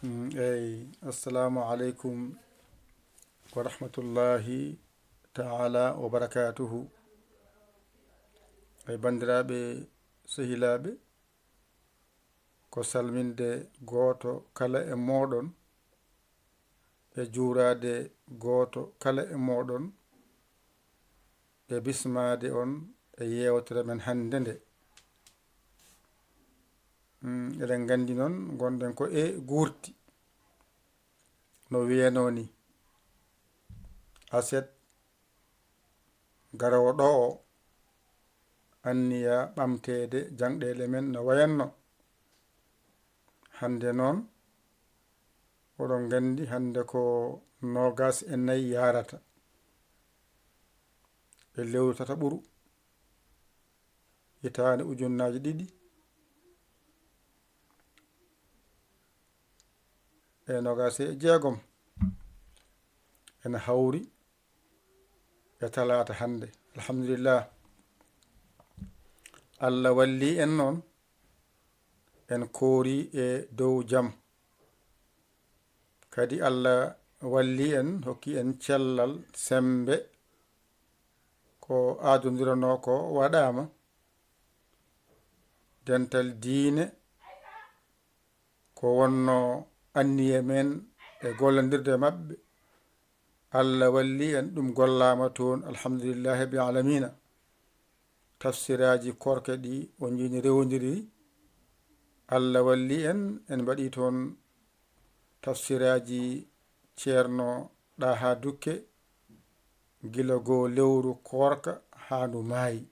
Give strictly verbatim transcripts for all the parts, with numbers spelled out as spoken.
Mm, eyi, assalamu aleykum wa rahmatullahi taala wa barakatuhu. Eyi, banndiraaɓe, sehilaaɓe, ko salminde gooto kala e mooɗon, e juuraade gooto kala e mooɗon, e bismaade on e yeewtere men hannde nde. Mm, eɗen nganndi noon, ngonɗen ko e guurti, no wiyanoo ni. Aset garoowo ɗo o, anniya ɓamteede jaŋɗeele men no wayanno. Hannde noon, oɗon nganndi hannde ko noogas e nayi yaarata e lewru tataɓuru, hitaande ujunnaaji ɗiɗi e noogas e jeegom. Ena hawri e talaata hannde. Alhamdulillah. Allah walli en noon, en koori e dow jam. Kadi Allah walli en, hokki en cellal, semmbe, ko adondiranoo ko waɗaama. Dental diine, ko wonno anniya men e gollondirde maɓɓe, Allah walli en, ɗum gollaama toon, alhamdulillahi rabbil alamina. Tafsiraaji koorka ɗi o njiini rewondiri, Allah walli en, en mbaɗi toon tafsiraaji Ceerno Ɗaha Dukke, gila goo lewru koorka haa ndu maayi.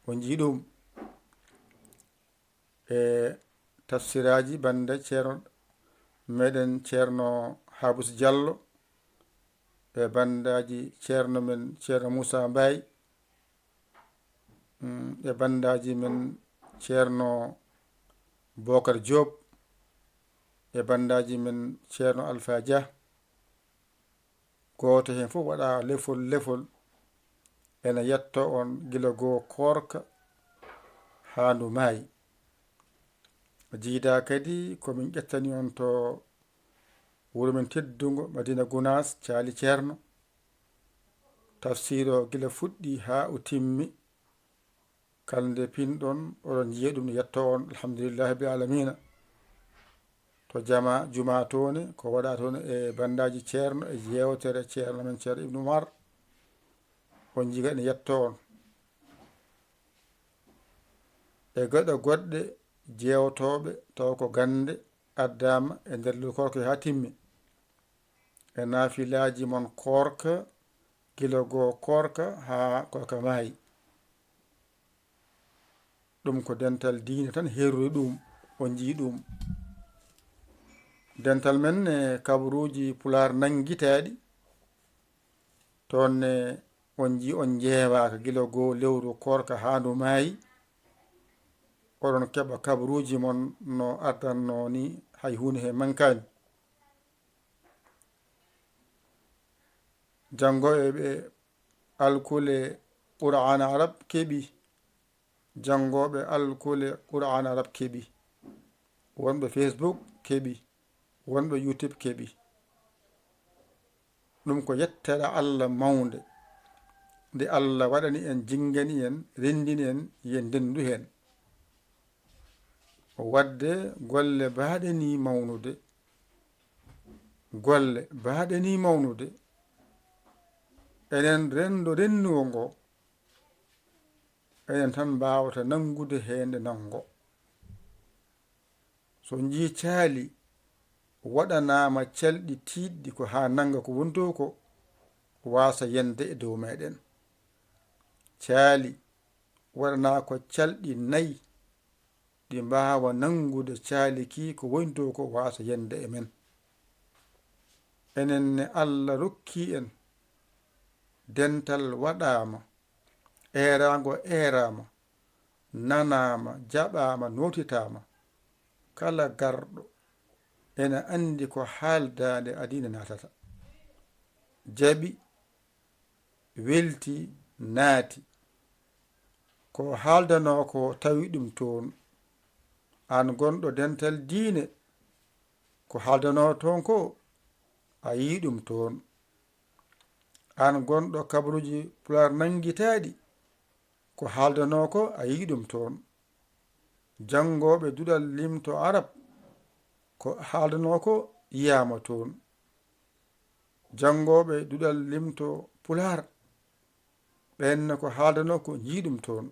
O njii ɗum e tafsiraaji bannde Ceerno meɗen Ceerno Habus Diallo, e banndaaji Ceerno men Ceerno Moussa Mbaye, mm, e banndaaji men Ceerno Bokar Diop, e banndaaji men Ceerno Alpha Dia. Gooto heen fof waɗa lefol lefol, ena yetto on gila goo koorka haa ndu maayi. Jiida kadi ko min ƴettani on to wuro men teddungo Madina Gunaas, Caali Ceerno. Tafsiir o gila fuɗɗi haa o timmi. Kala nde pinɗon, oɗon njiya ɗum, ne yetto on, alhamdulillahi rabbil alamina. To jama, juma toon, ko waɗa toon e banndaaji Ceerno, e yeewtere Ceerno men Ceerno Ibnu Umar, on njiga ne yetto on. E geɗe goɗɗe jeewtooɓe, taw ko gannde addaama e nder lewru koorka haa timmi. E naafilaaji mon koorka, gila goo koorka haa koorka maayi. Ɗum ko dental diine tan heerori ɗum, o njii ɗum. Dental men e kabaruuji Pulaar nanngitaaɗi, toon ne on njii on njeewaaka gila goo lewru koorka haa ndu maayi. Oɗon keɓa kabaruuji mon no ardannoo ni, hay huunde heen mankaani. Janngooɓe ɓe alkule Qur'aan Arab keɓi. Janngooɓe alkule Qur'aan Arab keɓi. Wonɓe Facebook keɓi. Wonɓe YouTube keɓi. Ɗum ko yettere Allah mawnde, nde Allah waɗani en, jinngani en, renndini en, yo en ndenndu heen. Waɗde golle baaɗe nii mawnude, golle baaɗe nii mawnude, enen renndo rennuwo ngo, enen tan mbaawata nanngude heen nde nanngo. So njii caali waɗanaama calɗi tiiɗɗi ko haa nannga ko woni toon ko, waasa yande e dow meɗen. Caali waɗanaa ko calɗi nayi, ɗi mbaawa nanngude caali ki ko woni toon ko, waasa yande e men. Enen ne Allah rokki en, dental waɗaama, eeraango eeraama, nanaama, jaɓaama, nootitaama. Kala garɗo ena anndi ko haaldaade adina naatata. Jaɓi, welti, naati. Ko haaldanoo ko tawi ɗum toon. Aan gonɗo dental diine, Ko haaldanoo toon ko, a yii ɗum toon. Aan gonɗo kabaruuji Pulaar nanngitaaɗi, ko haaldanoo ko, a yii ɗum toon. Janngooɓe duɗal limto Arab, ko haaldanoo ko, yiyaama toon. Janngooɓe duɗal limto Pulaar, ɓeen ne ko haaldanoo ko, njii ɗum toon.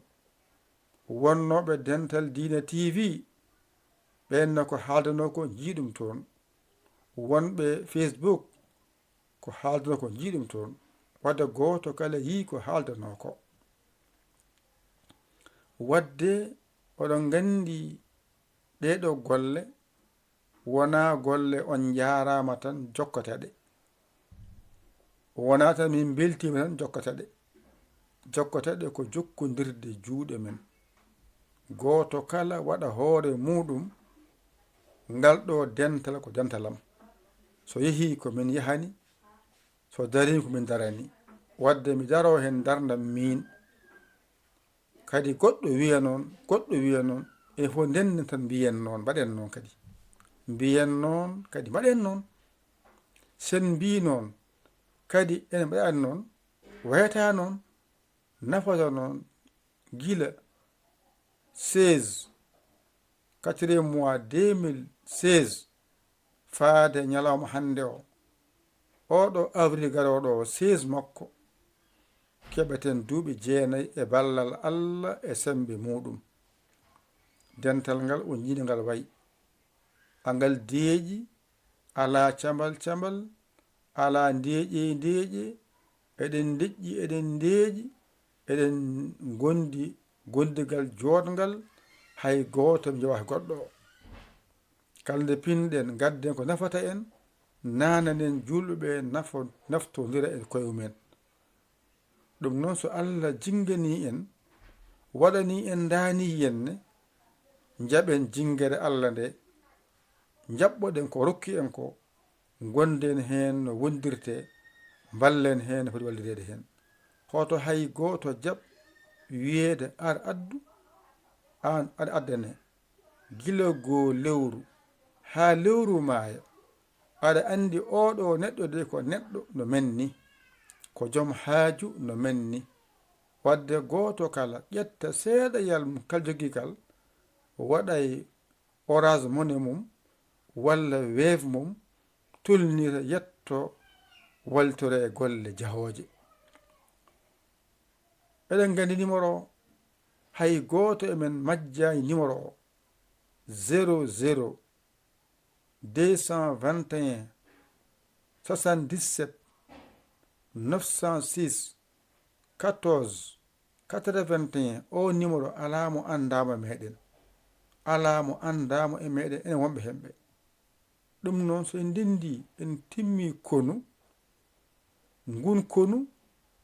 Wonnooɓe Dental Diine T V, ɓeen ne ko haaldanoo ko, njii ɗum toon. Wonɓe Facebook, ko haaldanoo ko, njii ɗum toon. Wadde gooto kala yii ko haaldanoo ko. Wadde oɗon nganndi ɗee ɗoo golle wonaa golle on njaaraama tan jokkata ɗe. Wonaa tan min mbeltiima tan jokkata ɗe. Jokkata ɗe ko jokkondirde juuɗe men. Gooto kala waɗa hoore muuɗum, ngal ɗoo dental ko dental am. So yehii ko min yahani, so darii ko min darani. Wadde mi daroo heen darndam miin. Kadi goɗɗo wiya noon, goɗɗo wiya noon, e fof ndennden tan mbiyen noon, mbaɗen noon kadi. Mbiyen noon, kadi mbaɗen noon. Sen mbii noon, kadi ene mbaɗa noon, wayata noon, nafata noon, gila seize, quatrième mois deux mille seize, faade ñalawma hannde o, oo ɗoo avril garooɗo o, seize makko, keɓeten duuɓi jeenayi e ballal Alla e semmbe muuɗum. Dental ngal o njiɗi ngal wayi. A ngal deeƴi, alaa cambal cambal, alaa ndeeƴe ndeeƴe, eɗen ndeƴƴi, eɗen ndeeƴi, eɗen ngondi gondigal jooɗngal, hay gooto mi njawaaki goɗɗo o. Kala nde pinɗen, ngadden ko nafata en, naananen juulɓe ɓe nafo-, naftondira e koye mumen. Ɗum noon, so Alla jinnganii en, waɗanii en, ndaanii en ne, njaɓen jinngere Alla nde, njaɓɓoɗen ko rokki en ko, ngonden heen no wondirtee, mballen heen no foti wallireede heen. Hoto hay gooto jaɓ wiyeede, "Ar addu, aan aɗa addane." Gila goo lewru haa lewru maaya, aɗa anndi oo ɗoo neɗɗo de ko neɗɗo no men ni, ko jom haaju no men ni. Wadde gooto kala ƴetta seeɗayal mum kal jogii kal, waɗay Orange Money mum walla Wave mum, tolnira, yetto, wallitoree golle jahooje. Eɗen nganndi numéro o, hay gooto e men majjaani numéro o. Zéro zéro deux cent vingt et un soixante-dix-sept neuf cent six quatorze quatre-vingt-un. O numéro alaa mo anndaama meɗen. Alaa mo anndaama e meɗen, enen wonɓe hemɓe. Ɗum noon, so en ndenndii, en timmii konu, ngun konu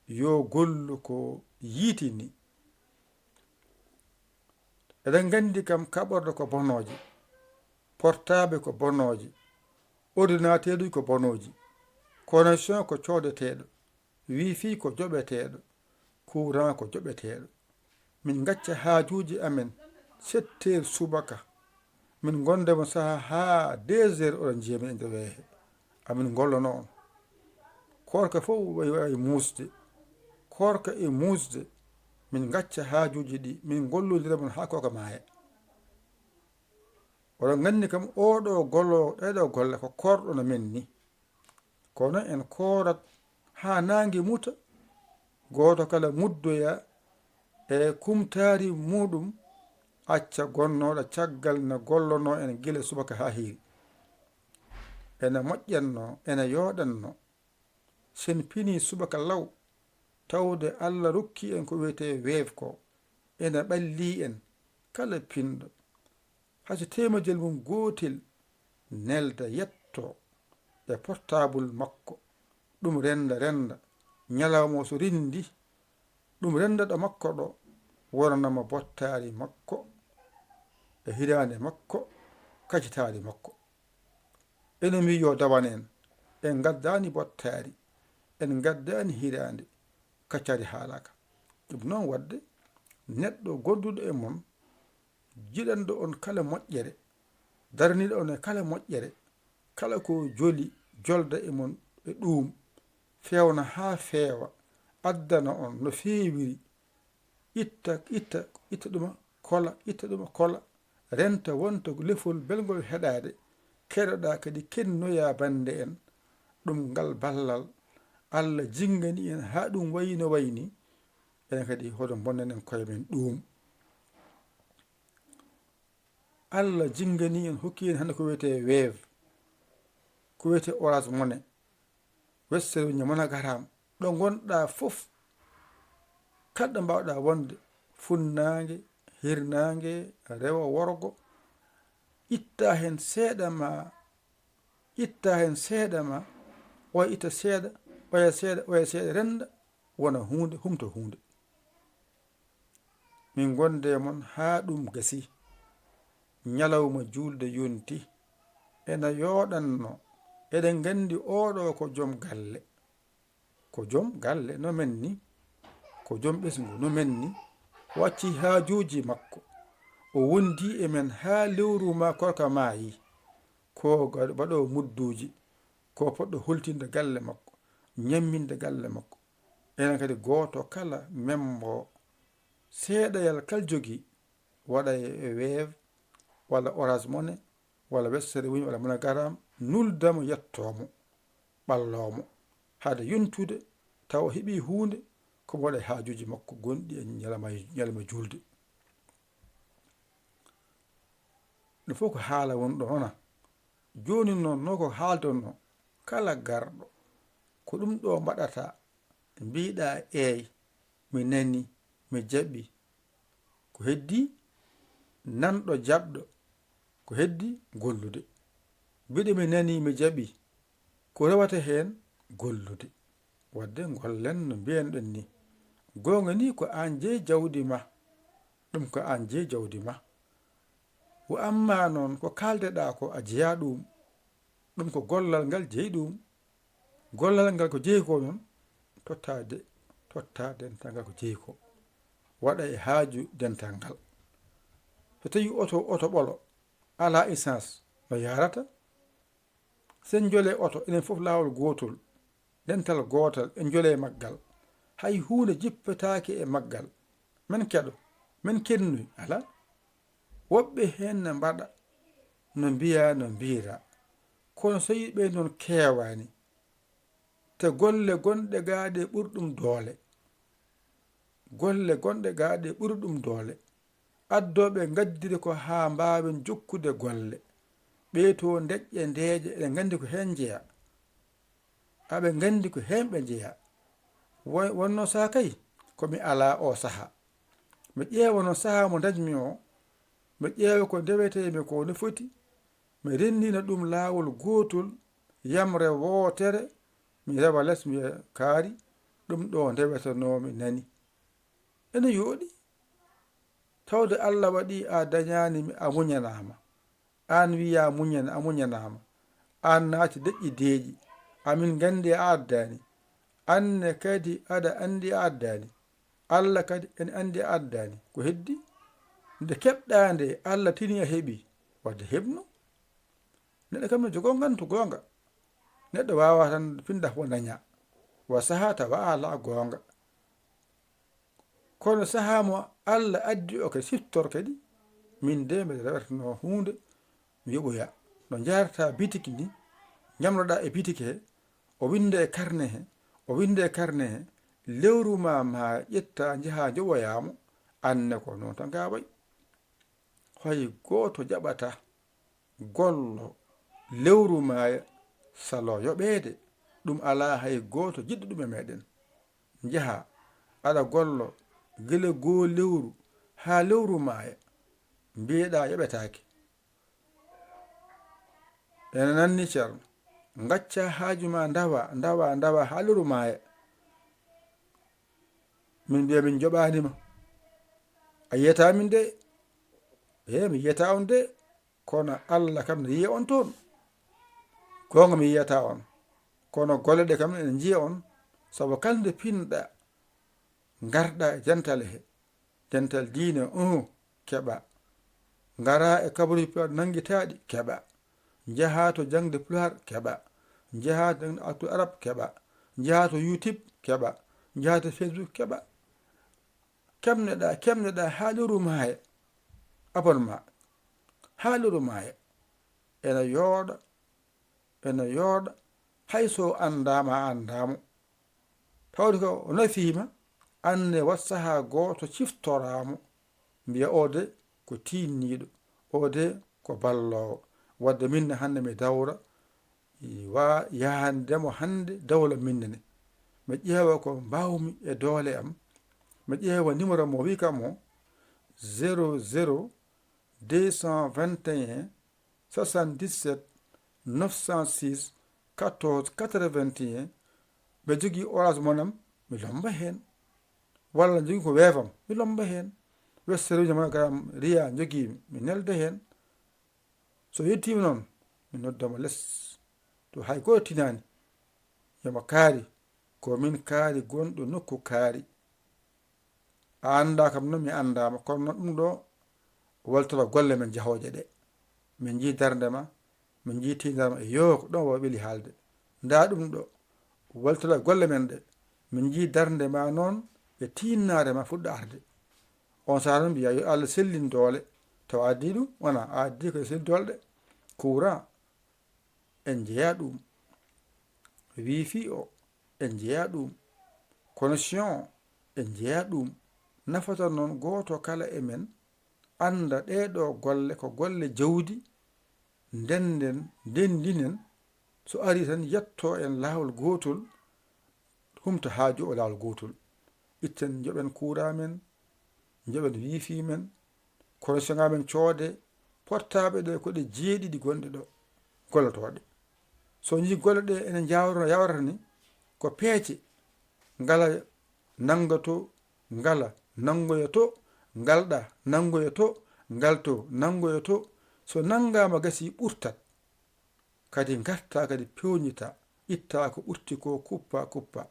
yo gollu ko yiitini. Eɗen nganndi kam kaɓorɗe ko bonooje, portable ko bonooje, ordinateur uji ko bonooji, connexion ko coodeteeɗo, wifi ko joɓeteeɗo, courant ko joɓeteeɗo. Min ngacca haajuuji amen sept heures subaka. Min ngonda mo saha haa deux heures, oɗon njiya min e nder weehe. Amin ngollano on. Koorka fof wayi, wayi muusde. Koorka e muusde. Min ngacca haajuuji ɗi, min ngollondira mon haa koorka maaya. Oɗon nganndi kam, oo ɗoo golo, ɗee ɗoo golle ko koorɗo no men ni. Kono en koorat haa naange muta, gooto kala muddoya e kumtaari muuɗum, acca gonnooɗo caggal na gollonoo en gila subaka haa hiiri. Ena moƴƴannoo, ena yooɗannoo. Sen pinii subaka law, tawde Alla rokki en ko wiyetee Wave ko, ena ɓallii en, kala pinɗo. Hay so teemedel mum gootel nelda, yetto e portable makko, ɗum rennda, rennda, ñalawma o so renndi, ɗum rennda ɗo makko ɗo, wonanama bottaari makko, e hiraande makko, kacitaari makko. Ene mbii yo dawan en, en ngaddaani bottaari, en ngaddaani hiraande, kaccaari haalaaka. Ɗum noon waɗde, neɗɗo gonduɗo e mon, jiɗanɗo on kala moƴƴere, daraniiɗo on e kala moƴƴere, kala ko joli, jolda e mon e ɗuum, feewna haa feewa, addana on no feewiri, itta, itta, itta ɗuma, kola, itta ɗuma, kola, renta, wonta lefol belngol heɗaade, keɗoɗaa kadi kennoyaa bannde en, ɗum ngal ballal, Allah jinngani en haa ɗum wayi no wayi ni, enen kadi hoto mbonnen en koye men ɗuum. Allah jinngani en, hokki en hannde ko wiyetee Wave, ko wiyetee Orange Money, Western Union, MoneyGram, ɗo ngonɗaa fof, kala ɗo mbaawɗaa wonde, funnaange, hirnaange, rewo, worgo, itta heen seeɗa ma, itta heen seeɗa ma, oya itta seeɗa, oya seeɗa, oya seeɗa, rennda, wona huunde, humto huunde. Min ngonde e mon haa ɗum gasi. Ñalawma juulde yonti. Ena yooɗanno. Eɗen nganndi oɗo ko joom galle. Ko joom galle no men ni. Ko joom ɓesngu no men ni. O acci haajuuji makko. O wondi e men haa lewru ma korka maayi. Ko ga-, baɗoowo mudduuji. Ko poɗɗo hultinde galle makko. Ñamminde galle makko. Enen kadi gooto kala membo seeɗayal kal jogii, waɗa e Wave, walla Orange Money, walla Western Union, walla MoneyGram, nulda mo, yettoo mo, ɓalloo mo, hade yontude, tawa o heɓii huunde, ko mo waɗa e haajuuji makko gonɗi e ñalawma, ñalawma juulde. Ɗum fof ko haala woni ɗo, wona? Jooni noon, no ko haaltonoo, kala garɗo, ko ɗum ɗo mbaɗata, mbiɗa, eey, mi nani, mi jaɓi. Ko heddi? Nanɗo, jaɓɗo. Ko heddi? Gollude. Mbiɗa, mi nani, mi jaɓi. Ko rewata heen? Gollude. Waɗde ngollen no mbiyanɗen ni. Goonga ni ko aan jeyi jawdi ma. Ɗum ko aan jeyi jawdi ma. Wa amma noon ko kaaldeɗaa ko a jeyaa ɗum. Ɗum ko gollal ngal jeyi ɗum. Gollal ngal ko jeyi ko noon, totta de-, totta dental ngal ko jeyi ko. Waɗa e haaju dental ngal. So tawii oto, oto ɓolo, alaa essence, no yahrata? Sen njolee oto, enen fof laawol gootol, dental gootal, en njolee maggal. Hay huunde jippetaake e maggal. Men keɗo, men kennoy, alaa. Woɓɓe heen ne mbaɗa, no mbiya, no mbiira. Kono so yiɓe noon keewaani. Te golle gonɗe gaa ɗe ɓuri ɗum doole. Golle gonɗe gaa ɗe ɓuri ɗum doole. Addooɓe ngaddiri ko haa mbaawen jokkude golle. Ɓee to ndeƴƴe ndeeƴe, eɗen nganndi ko heen njeya. Aɓe nganndi ko heen ɓe njeya. Wo-, wonnoo saha kay, ko mi alaa oo saha. Mi ƴeewa noon saha mo ndañmi o, mi ƴeewa ko ndewetee mi ko no foti, mi renndina ɗum laawol gootol, yamre wootere, mi rewa les, mi wiya, kaari, ɗum ɗo ndewetanoo mi nani. Ene yooɗi. Tawde Allah waɗi a dañaani mi, a muñanaama. Aan wiya muñana, a muñanaama. Aan naati deƴƴi deeƴi. Amin nganndi a addaani. Aan ne kadi aɗa anndi a addaani. Allah kadi ene anndi a addaani. Ko heddi? Nde keɓɗaa nde, Allah tini a heɓi. Wadde heɓnu. Neɗɗo kam ne jogoo ngantu goonga. Neɗɗo waawaa tan pinda ko daña. Wa sahaa tawa alaa goonga. Kono sahaa mo Allah addi o kadi siftor kadi, min de mbeɗa rewatano huunde, mi yoɓoya. No njaarata bitiki ni, ñamloɗa e bitiki he, o winnda e karne he, o winnda e karne he, lewru ma, ma ƴetta, njaha njoɓoya mo, aan ne ko noon tan ka wayi. Hay gooto jaɓata gollo lewru maaya salo yoɓeede, ɗum alaa hay gooto jiɗɗo ɗum e meɗen. Njaha, aɗa gollo gila goo lewru haa lewru maaya, mbiyeɗaa yoɓetaake. Ene nanni, Ceerno, ngacca haaju ma, ndawa, ndawa, ndawa haa lewru maaya. Min mbiya min njoɓaani ma. A yiyata min de? Ee, mi yiyata on de. Kono Allah kam ne yiya on toon. Goonga mi yiyata on. Kono golle ɗe kam ene njiya on. Sabu kala nde pinɗa, ngarɗa e dental he. Dental diine, uh, keɓa. Ngara e kabaruuji nangitaaɗi, keɓa. Njahaa to jaŋde Pulaar, keɓa. Njahaa to jaŋde Alkul Arab, keɓa. Njahaa to YouTube, keɓa. Njahaa to Facebook, keɓa. Keɓneɗaa, keɓneɗaa haa lewru maaya. Abonnement. Haa lewru maaya. Ena yooɗa, ena yooɗa. Hay so anndaama, a anndaamo. Tawde ko o nafiima, aan ne waɗ sahaa gooto ciftoraamo, mbiya oo de ko tiinniiɗo, oo de ko balloowo. Wadde min ne hannde mi dawra, wa yahandemo hannde dawla min ne. Mi ƴeewa ko mbaawmi e doole am. Mi ƴeewa numéro mo wi kam o, zéro zéro deux cent vingt et un soixante-dix-sept neuf cent six quatorze quatre-vingt-un. Ɓe jogii Orange Money am, mi lommba heen. Walla jogii ko Wave am, mi lommba heen. Western Union, MoneyGram, Ria jogii, mi nelda heen. So yettiima noon, mi noddamo les. To hay gooto tinaani, yo mo kaari, ko min kaari gonɗo nokku kaari. A anndaa kam noon, mi anndaama, kono noon ɗum ɗo weltoro golle men jahooje ɗe. Min njii darnde ma, min njii tiinnaare ma, e yoo, ko ɗoon o weli haalde. Ndaa ɗum ɗo, weltoro golle men ɗe, min njii darnde ma noon, e tiinnaare ma fuɗɗa arde. On saaha noon mbiya, yo Allah sellin doole, tawa addi ɗum, wona a addi ko e sellin doole ɗe. Courant, en njeyaa ɗum. Wifi o, en njeyaa ɗum. Connexion o, en njeyaa ɗum. Nafata noon gooto kala e men annda ɗee ɗoo golle ko golle jawdi, ndennden, ndenndinen, so arii tan yettoo en laawol gootol, humta haaju o laawol gootol. Itten, njoɓen courant men, njoɓen wifi men, connexion amen coode, portable ɗe ko ɗe jeeɗiɗi gonɗe ɗo, gollotooɗe. So njii golle ɗe ene njaawrano yawrata ni, ko peece, ngala nannga to, ngala nanngoya to, ngalɗa nanngoya to, ngal to nanngoya to. So nanngaama gasi ɓurtat. Kadi ngarta, kadi peewnita, itta ko ɓurti ko, kuppa, kuppa.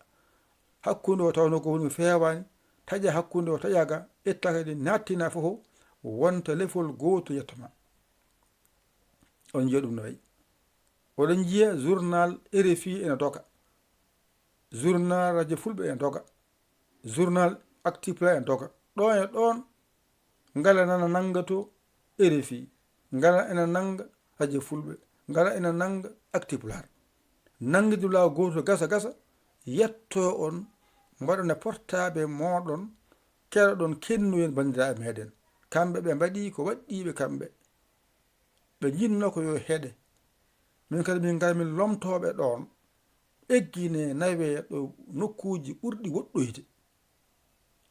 Hakkunde o tawno ko woni feewaani, taƴa hakkunde o taƴa ga, itta kadi nattina fof, wonta lefol gooto yetto ma. On njiya ɗum no wayi. Oɗon njiya journal R F I ene doga. Journal Radio Fulɓe ene doga. Journal Actu Pulaar ene doga. Ɗoon e ɗoon, ngala nana nannga to R F I, ngala ena nannga Radio Fulɓe, ngala ena nannga Actu Pulaar. Nanngidi laawol gootol gasa gasa, yettoo on, mbaɗon e portable mooɗon, keɗoɗon, kennoyen banndiraaɓe meeɗen. Kamɓe ɓe mbaɗi ko waɗɗiiɓe kamɓe. Ɓe njinnoo ko yo heɗe. Min kadi min ngara min lomtoo ɓe ɗoon. Eggine, nawee ɗo nokkuuji ɓurɗi woɗɗoyde.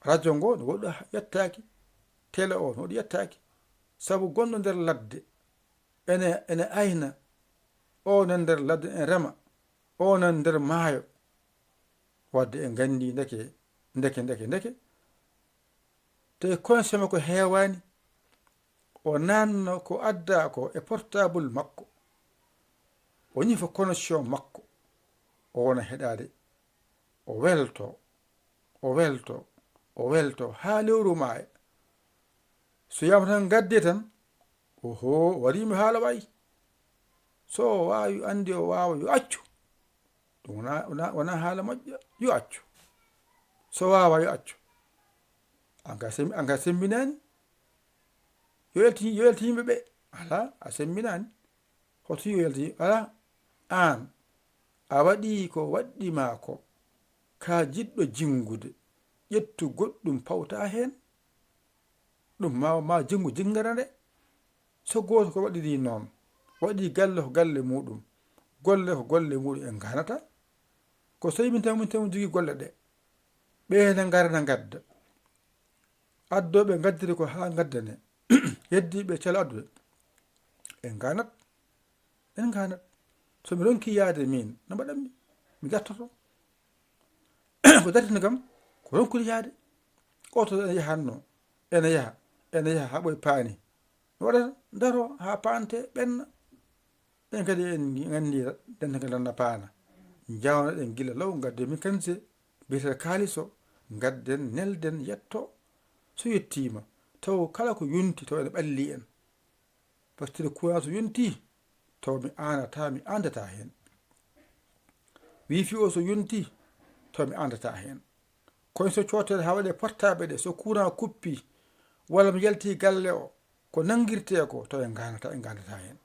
Radio ngo no woɗɗo yettaaki, télé o no woɗɗo yettaaki. Sabu gonɗo nder ladde, ene, ene ayna, o nan nder ladde, ene rema, o nan nder maayo. Wadde en nganndi ndeke, ndeke, ndeke, ndeke. Te connexion makko heewaani. O nanna ko adda ko e portable makko. O ñifa connexion makko. O wona heɗaade. O welto, o welto, o welto haa lewru maaya. So wiyaama tan ngadde tan, oho, o waɗiima haala wayi. So o waawi, anndi o waawa, yo accu. Ɗum wona, wona, wona haala moƴƴo, yo accu. So waawa, yo accu. An ka sem-, an ka semmbinaani. Yo yaltin, yo yaltin yimɓe ɓe. Alaa, a semmbinaani. Hoto yo yaltin, alaa. Aan, a waɗii ko waɗɗi maa ko. Ka jiɗɗo jinngude, ƴettu goɗɗum pawta heen. Ɗum ma, ma jinngu jinngana nde. So gooto ko waɗiri noon, waɗi galle ko galle muuɗum, golle ko golle muuɗum, en nganata. Ko so min tan, min tan jogii golle ɗe. Ɓe ne ngara na ngadda. Addooɓe ngaddiri ko haa ngaddane. Heddiiɓe calo addude. En nganat. En nganat. So mi ronki yaade min, no mbaɗanmi? Mi dartoto. Ko dartini kam, ko ronkude yaade. Oto ene yahanno, ene yaha, ene yaha haa ɓoy paani. No waɗata? Daro haa paante, ɓenna. Ɓen kadi en nganndi dental ngal na paana. Njawnoɗen gila law, ngadden mécanicien, biyeteeɗo kaalis o, ngadden, nelden, yetto. So yettiima, taw kala ko yonti, taw ene ɓalli en. Facture courant so yonti, taw mi aanata, mi anndata heen. Wifi o so yonti, taw mi anndata heen. Kono so cootere haa waɗe portable ɗe, so courant kuppi, walla mi yalti galle o, ko nanngirtee ko, taw en ngaanata, en ngaanata heen.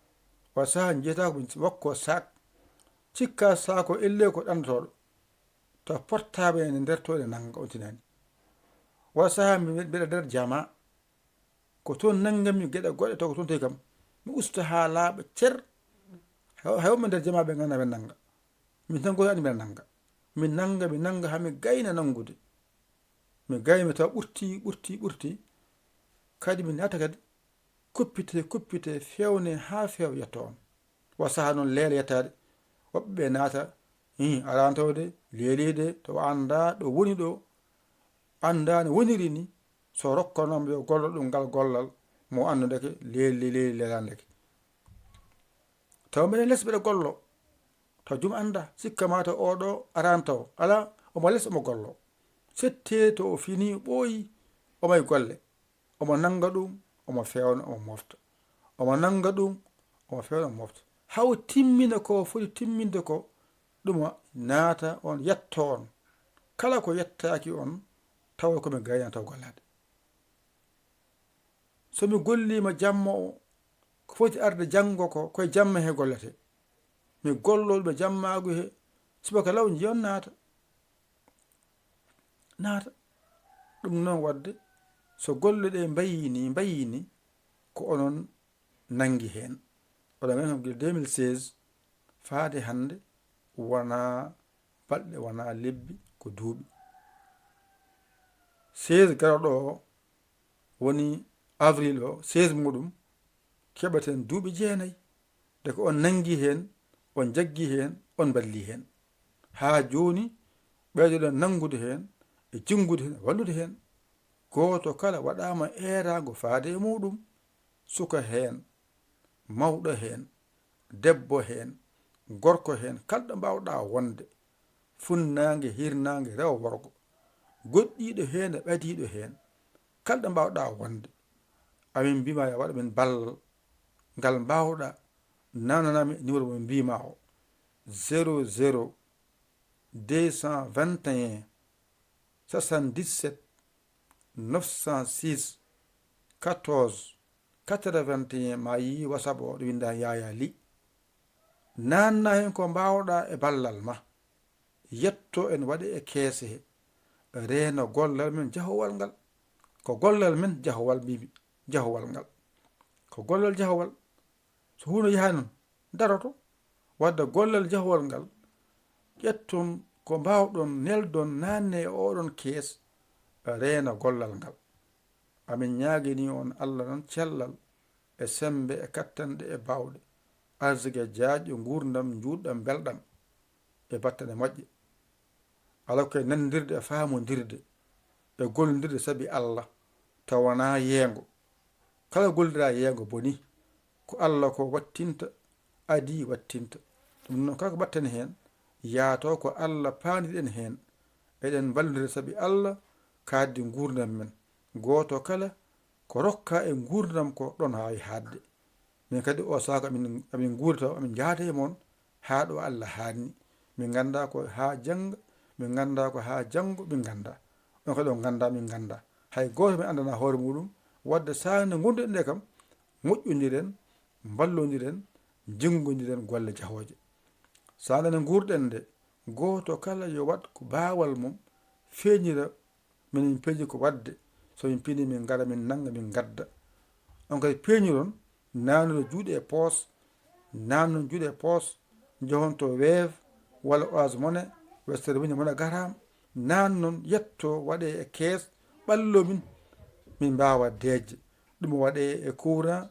O sahaa njiyata ko mi wakko saak, cikka saak o elle ko ɗannotooɗo. Taw portable ene nder to ene nannga, on tinani. O sahaa mi mbeɗa nder jama, ko toon nanngami geɗe goɗɗe, taw ko toon tawi kam. Mi usta haa laaɓa cer. Hay, hay wonɓe nder jama ɓe ngannda ɓe nannga. Min tan goto anndi mbeɗa nannga. Mi nannga, mi nannga haa mi gayna nanngude. Mi gayna mi tawa ɓurti, ɓurti, ɓurti. Kadi mi naata kadi kuppite, kuppite, feewne haa feewa yetto on. Wa sahaa noon leela yettaade. Woɓɓe ɓe naata, hi, arantawde, leeliide, to o anndaa ɗo woni ɗo, anndaa no woniri ni, so rokkanaama yo gollo ɗum ngal gollal, mo anndudeke, leeli, leeli, leelaandeke. Taw mbeɗen les mbeɗa gollo, taw jum annda, sikka ma taw oɗo arani taw, alaa, omo les omo gollo. Sette to o fini ɓooyi, omo e golle. Omo nannga ɗum, omo feewna, omo mofta. Omo nannga ɗum, omo feewna, omo mofta. Haa o timmina ko foti timminde ko, ɗum o naata on, yetto on. Kala ko yettaaki on, tawa ko mi gaynaa taw gollaade. So mi golliima jamma o, ko foti arde janngo ko, koye jamma he gollete. Mi gollo ɗum e jammaagu he, subaka law njiyon naata. Naata. Ɗum noon waɗde, so golle ɗe mbayii ni, mbayii ni, ko onon nanngi heen. Oɗon nganndi kam gila deux mille seize faade hannde wonaa balɗe, wonaa lebbi, ko duuɓi. Seize garooɗo o woni avril o, seize muɗum, keɓaten duuɓi jeenayi. Nde ko on nanngi heen, on njaggi heen, on mballi heen. Haa jooni, ɓeydoɗen nanngude heen, e jinngude heen, e wallude heen. Gooto kala waɗaama eeraango faade e muɗum, suka heen, mawɗo heen, debbo heen, gorko heen, kala ɗo mbaawɗaa wonde, funnaange, hirnaange, rewo, worgo, goɗɗiiɗo heen e ɓadiiɗo heen, kala ɗo mbaawɗaa wonde, amin mbiima yo waɗ min ballal ngal mbaawɗaa, nananami numéro mo mbiima o, zéro zéro deux cent vingt et un soixante-dix-sept neuf cent six quatorze quatre-vingt-un, ma yii WhatsApp o ɗo winnda Yaya Ly. Nanna heen ko mbaawɗaa e ballal ma. Yetto en waɗe e keese he. Reeno gollal men jahowal ngal. Ko gollal men jahowal mbimi, jahowal ngal. Ko gollal jahowal. So huunde yaha noon, daroto. Wadde gollal jahowal ngal, ƴetton ko mbaawɗon, neldon, naanne e oɗon kees, reena gollal ngal. Amin ñaagini on Allah noon cellal e semmbe e kattanɗe e baawɗe, arsike jaajɗo, nguurndam njuutɗam, mbelɗam e battane moƴƴe. Alaa ko e nanndirde e faamondirde e gollondirde sabi Allah, taw wonaa yeengo. Kala gollira yeengo boni, ko Allah ko wattinta, adii wattinta. Ɗum noon, kala ko mbaɗten heen, yaato ko Allah paandiɗen heen. Eɗen mballondira sabi Allah, kaaddi nguurndam men. Gooto kala ko rokka e nguurndam ko ɗoon haawi haaɗde. Min kadi o saaka amin, amin nguuri taw amin njaada e mon haa ɗo Allah haanni. Min ngannda ko haa jannga, min ngannda ko haa janngo, min ngannda. On kadi on ngannda, min ngannda. Hay gooto min anndana hoore muɗum. Wadde saanga nde ngonduɗen nde kam, moƴƴondiren, mballondiren, njenngondiren golle jahooje. Saanga nde nguurɗen nde, gooto kala yo waɗ ko baawal mum, feeñira. Minen peeñi ko waɗde, so min piini, min ngara, min nannga, min ngadda. On kadi peeñiron, naannude juuɗe e poos, naannon juuɗe e poos, njohon to Wave walla Orange Money, Western Union, MoneyGram, naannon, yetto, waɗe e kees, ɓallo min, min mbaawa deeƴde. Ɗum waɗe e courant,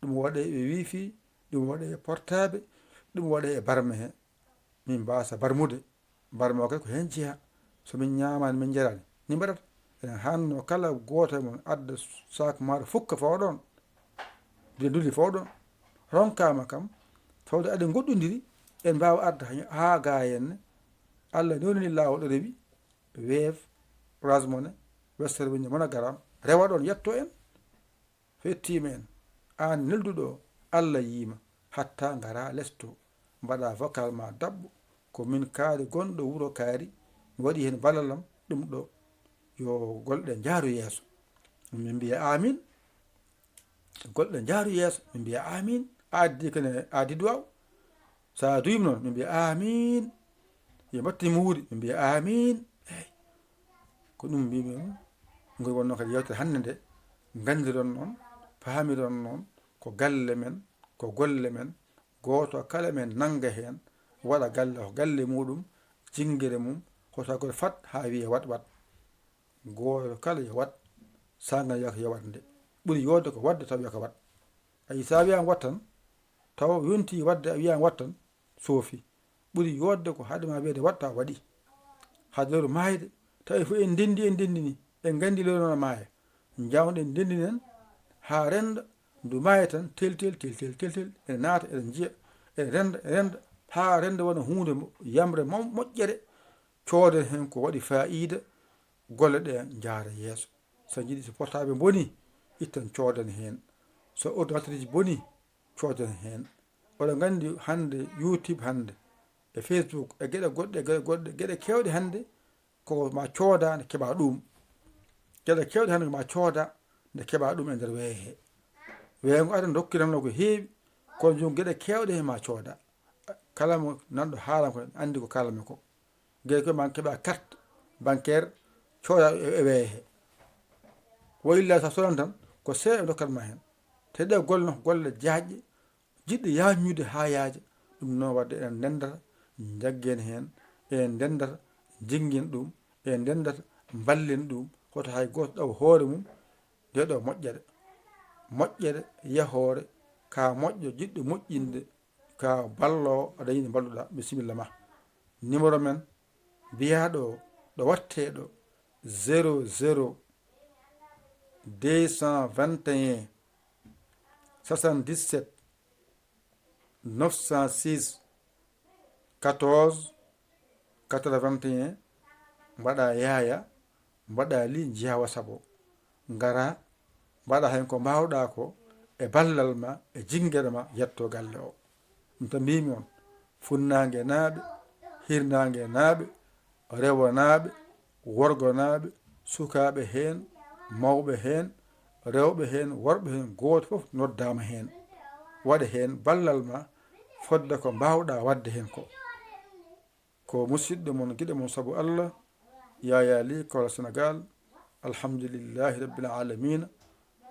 ɗum waɗe e wifi, ɗum waɗe e portable, ɗum waɗe e barme he. Min mbaasa barmude. Barme o kadi ko heen jeyaa. So min ñaamaani, min njaraani, ni mbaɗata. Enen haanno kala gooto e mon adda saak maaɗa fukka fawa ɗoon. Mbiɗa dulli fawa ɗoon. Ronkaama kam, tawde aɗen ngoɗɗondiri, en mbaawa adda haa gaa henne. Allah newnani laawol ɗo rewi, Wave, Orange Money, Western Union, MoneyGram, rewa ɗoon, yetto en. Fettiima en. Aan nelduɗo o, Allah yiima. atta ngara lesto, mbaɗa vocal ma daɓɓo, ko min kaari gonɗo wuro kaari, mi waɗi heen ballal am, ɗum ɗo yo golle ɗe njaaru yeeso. Min mbiya amin. Golle ɗe njaaru yeeso, min mbiya amin. A addi kene, a addi duwaw. So a duyima noon, min mbiya amin. Yo mbatte muuri, min mbiya amin. Eey. Ko ɗum mbimi on, ngol wonno kadi yewtere hannde nde, nganndiron noon, paamiron noon, ko galle men, ko golle men, gooto kala men nannga heen, waɗa galle, ko galle muɗum, jinngere mum, hoto goto fat haa wiye waɗ, waɗ. Gooto kala yo waɗ, saanga wiya ko yo waɗ nde. Ɓuri yooɗde ko waɗde taw wiya ko waɗ. A yii, so a wiyaama waɗ tan, taw yonti waɗde a wiyaama waɗ tan, soofi. Ɓuri yooɗde ko haade ma wiyeede waɗ taw waɗi. Haade lewru maayde, tawi fof en ndenndi, en ndenndini, en nganndi lewru noon maaya. Njawɗen ndenndinen haa rennda, ndu maaya tan, tel, tel, tel, tel, tel, tel, ene naata, ene njiya, ene rennda, ene rennda, haa rennda wona huunde mo-, yamre mo-, moƴƴere, cooden heen ko waɗi faayiida, golle ɗe njaara yeeso. So njiɗi so portable boni, itten cooden heen. So ordinateur ji boni, cooden heen. Oɗon nganndi hannde YouTube hannde, e Facebook, e geɗe goɗɗe, geɗe goɗɗe, geɗe keewɗe hannde, ko ma cooda nde keɓa ɗum. Geɗe keewɗe hannde ko ma cooda nde keɓa ɗum e nder weeyo he. Weeyo ngo aɗa rokkiranno ko heewi, kono joom geɗe keewɗe he ma cooda. Kala mo nanɗo haalam ko anndi ko kaalmi ko. Gay ko ma keɓa carte bancaire cooda e, e weeyo he. Wo illa sa sodan tan, ko seeɗa ɓe ndokkat ma heen. Te ɗe golle no ko golle jaajɗe, jiɗɗe yaajnude haa yaaja. Ɗum noon waɗde eɗen ndenndata, njaggen heen, eɗen ndenndata, njinngen ɗum, eɗen ndenndata, mballen ɗum, hoto hay gooto ɗaw hoore mum, nde ɗo moƴƴere. Moƴƴere, yahoore, ka moƴƴo, jiɗɗo moƴƴinde, ka balloowo, aɗa yiɗi mballuɗa, bisimilla ma. Numéro men, biyaaɗo o, ɗo wattee ɗo, zéro zéro deux cent vingt et un soixante-dix-sept neuf cent six quatorze quatre-vingt et un, mbaɗa yaaya, mbaɗa li njiya WhatsApp o. Ngara, mbaɗa heen ko mbaawɗa ko e ballal ma, e jinngere ma, yetto galle o. Ɗum tan mbiymi on, funnaange naaɓe, hirnaange naaɓe, rewo naaɓe, worgo naaɓe, sukaaɓe heen, mawɓe heen, rewɓe heen, worɓe heen, gooto fof noddaama heen. Waɗe heen ballal ma, fodde ko mbaawɗa waɗde heen ko. Ko musiɗɗo mon, giɗo mon sabu Allah, Yaya Ly, Kolda Sénégal. Alhamdulillahi Rabbil Alamina.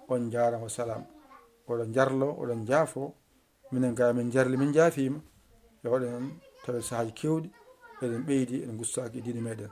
On njaaraama, wa salaam. Oɗon njarlo, oɗon njaafo. Minen ga min njarli, min njaafiima. E waɗen tawi sahaaji keewɗi, eɗen ɓeydi, eɗen ngustaaki e diine meɗen.